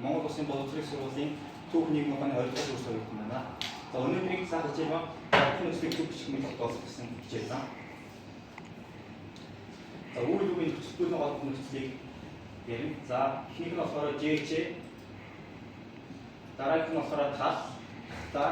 Монгол Улсын боловсролын сургуулийн түүх нийгмийн ухааны 2 дугаар курс оюутан байна. За, өнөөдрийн цаг хичээл маань гадны нөхцөлийг зөв бичих мэдлэг болох гэсэн хичээл байна. За, үйл үгийн нөхцөлтүүлийн холбох нөхцөлийг ярина. За, эхнийх нь болохоор ЖЧ, дараагийнх нь болохоор тал, та,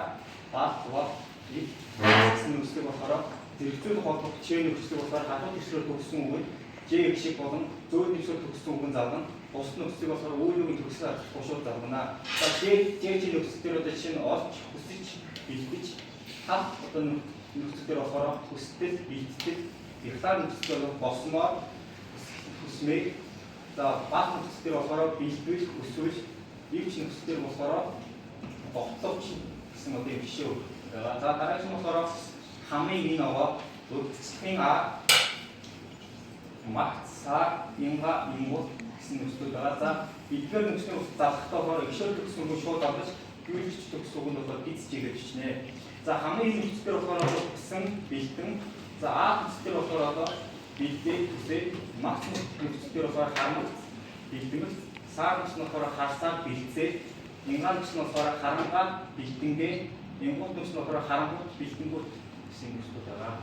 бал, вал, ив гэсэн нөхцөлийг болохоор зэрэгцүүлэх холбох ч нөхцөлийг болохоор гадуур дэвсгэр төгссөн үг нь Ж их шиг болон зөөл дэвсгэр төгссөн үг нь залгана. Бусад нөхцөлийг болохоор үйл үгийн төгсгөл тушууд залгана. За, Ж Ж нөхцөл дээр одоо жишээ нь олж, хүсэж, бэлдэж, тал одоо нөхцөл дээр болохоор хүстэл, бэлтгэл, ихлаар нөхцөл дээр босмоор, хүсмээр, за, бал нөхцөл дээр болохоор бэлтгэл, хүсвэл, ивч нөхцөл дээр болохоор довтловч гэсэн одоо юм жишээ байгаа. За, дараагийн нь болохоор хамын энэ овоо, удирдлагын а, магцаа, инга, ингууд гэсэн нөхцөл байгаа. За, эдгээр нөхцөлийн ус залхтаа болохоор эгшөөр төгссөн үг шууд авч, гүйлгч төгссөн үг нь болохоор гиз жигээ бичнэ. За, хамгийн энэ нөхцөл дээр болохоор хүсэн, бэлтэн. За, а нөхцөл дээр болохоор одоо бэлдээ, төсөө, магц нөхцөл дээр болохоор харамгц, бэлдэмэгц, саар нөхцөл нь болохоор харсаар, бэлдсээ, ингаан нөхцөл нь болохоор харангаа, бэлтэнгээ, ингууд нөхцөл нь болохоор харангуут, бэлтэнгүүт гэсэн нөхцөл байгаа.